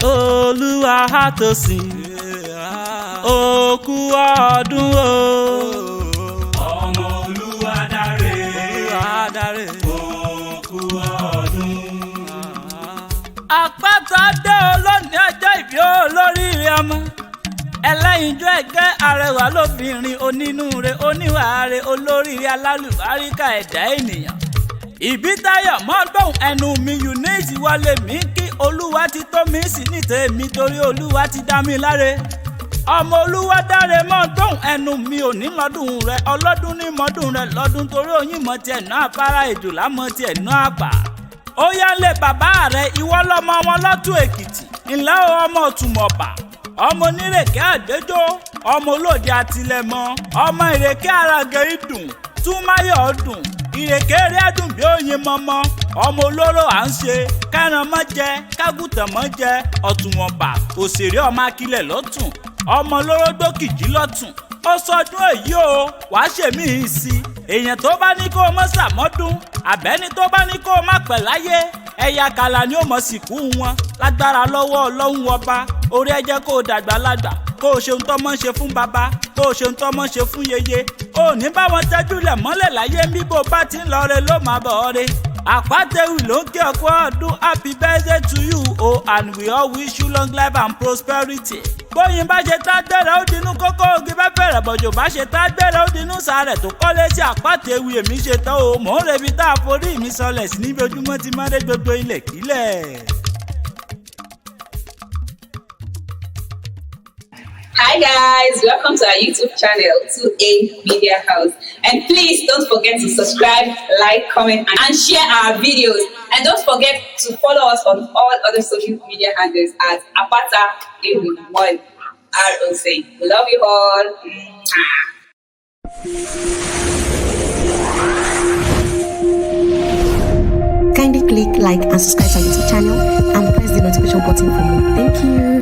Olúwa tó sìn òkú ọdún o. Ọmọ Olúwa dáre, Olúwa dáre. Òkú ọdún. Àpáta dé olónìí ọjọ́ ìbí olóríire, ọmọ ẹlẹ́yinjú ẹ̀gẹ́, arẹwà lóbìnrin, onínúure, oníwàáre, olóríire, alálùbáríkà ẹ̀dá ènìyàn. Ìbítayọ̀ mọ́gbọ̀n ẹnu mi, Eunice wọlé mi kí Olúwa ti tó mi sí ní tèmi, torí Olúwa ti dá mi láre. Ọmọ Olúwa dáre, mọ́gbọ̀n ẹnu mi, ò ní lọ́dún rẹ, ọlọ́dún ní mọ́dún rẹ lọ́dún, torí oyin mọ́ tiẹ̀ náà afárá, èjòlá mọ́ tiẹ̀ náà àpà. Ó yá lé bàbá rẹ, ìwọ lọmọ wọn lọ́tún Èkìtì ńlá o, ọmọ Òtùmọ̀bà, ọmọ onírèké àdéjọ, ọmọ olóde àtìlẹmọ, ọmọ ìrèké àràgẹ ìdùn túmáyọ̀ dùn, ìrèké rẹ̀ dùn bí oyin mọmọ, ọmọ olóró à ń ṣe kẹran mọ́ jẹ, kágùtàn mọ́ jẹ. Ọ̀tùmọ̀bà òṣèré, ọmọ akilẹ̀ lọ́tún, ọmọ olóró gbókìjí lọ́tún. Ó sọdún èyí o, wàá ṣèmí sí èèyàn tó bá ní kó o mọ́ sàmọ́dún, àbẹ́ni tó bá ní kó o má pẹ̀ láyé, ẹ̀yà kàlà ni ó mọ̀ sìnkú wọn lágbára lọ́wọ́ Ọlọ́run Ọba. Orí ẹ jẹ́ kó o dàgbà lágbà, kó o ṣeun tọ́mọ́ ṣe fún bàbá, kó o ṣeun tọ́mọ́ ṣe fún yeye. Ó ní báwọn tẹ́júlẹ̀ mọ́lẹ̀ láyé ń bí, bó bá ti ń lọ re ló máa bọ̀ re. Àpátẹ́wì ló ń kí ọkọ ọdún. Happy birthday to you o, oh, and we all wish you long life and prosperity. Bóyin bá ṣe tá gbẹ̀rẹ̀, ó dinú kókó ogi bá fẹ̀rẹ̀ bọ̀jọ̀, bá ṣe tá gbẹ̀rẹ̀, ó dinú sàrẹ̀ tó kọ́lé sí. Àpátẹ́wì, èmi ṣe tán o, mò ń rebi tá a forí mi sọlẹ̀ sí níbi ojúmọ́ ti má dé gbogbo ilẹ̀ kílẹ̀. Hi guys, welcome to our YouTube channel, 2A Media House. And please don't forget to subscribe, like, comment, and share our videos. And don't forget to follow us on all other social media handles at Apata 1 ROC. We love you all. Mwah. Kindly click like and subscribe to our YouTube channel and press the notification button for more. Thank you.